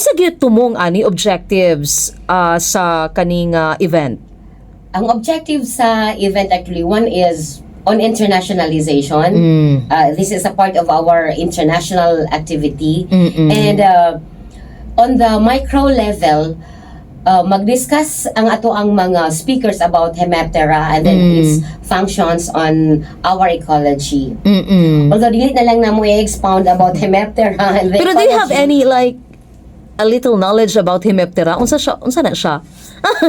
Unsa gyud tumong ani objectives sa kaning event? Ang objective sa event actually, one is on internationalization. This is a part of our international activity. And on the micro level, mag-discuss ang ato ang mga speakers about Hemiptera and then its functions on our ecology. Although dili na lang namo i-expound about Hemiptera and the Pero do you have ecology. Any like a little knowledge about Hemiptera? Unsa siya? Unsa na siya?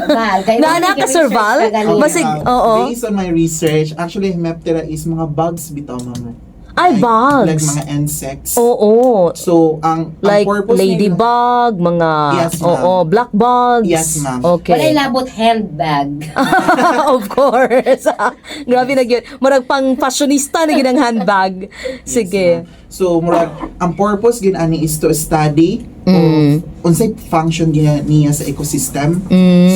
Val, kay Na ka, Sir Val? Ganina. Basig, oo. Based on my research, actually, Hemiptera is mga bugs bitaw, ma'am. Ay, bugs. Like mga insects. Oo. So, ang Like purpose nila- ladybug, mga Yes, ma'am. oo, black bugs. Yes, ma'am. Okay. Walay labot handbag. Of course. Grabe na gyud. Murag pang fashionista na gyud ang handbag. Sige. Yes, ma'am. So, murag, ang purpose gin ani is to study of unsay function gina niya sa ecosystem.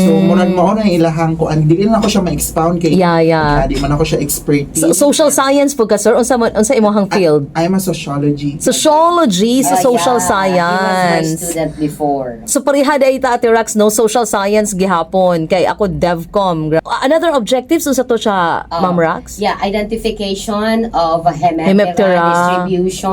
So, murag mao na ilahang kuan. Dili na ako siya ma-expound kay di man ako siya expertise. So, social science po ka, sir? Unsa man unsa imong field? I'm a sociology. Sociology sa Ah, social yeah. He was my science. Student before. So pareha day ta, Ate Rax, no? Social science gihapon kay ako DevCom. Another objectives unsa to siya, Ma'am Rax? Yeah, identification of Hemiptera, Hemiptera. Distribution.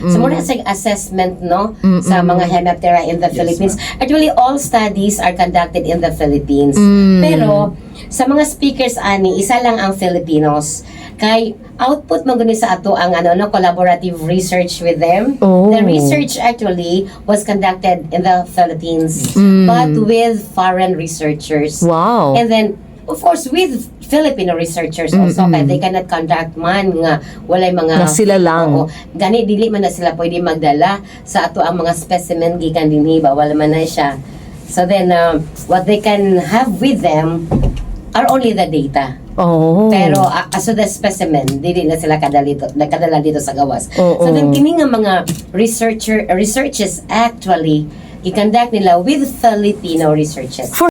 So more sa assessment, no, sa mga Hemiptera in the Philippines. Actually, all studies are conducted in the Philippines. Pero sa mga speakers ani, isa lang ang Filipinos. Kay output man guni sa ato ang ano, no, collaborative research with them. Oh. The research actually was conducted in the Philippines but with foreign researchers. And then, of course, with Filipino researchers also, kaya they cannot conduct man nga walay mga Na sila lang. Oo. Gani dili man na sila pwede magdala sa ato ang mga specimen gikan dinhi ba, wala man na siya. So then, what they can have with them are only the data. Pero so the specimen, dili na sila kadala dito, nakadala dito sa gawas. So then kini nga mga researcher researches actually i-conduct nila with Filipino researchers. For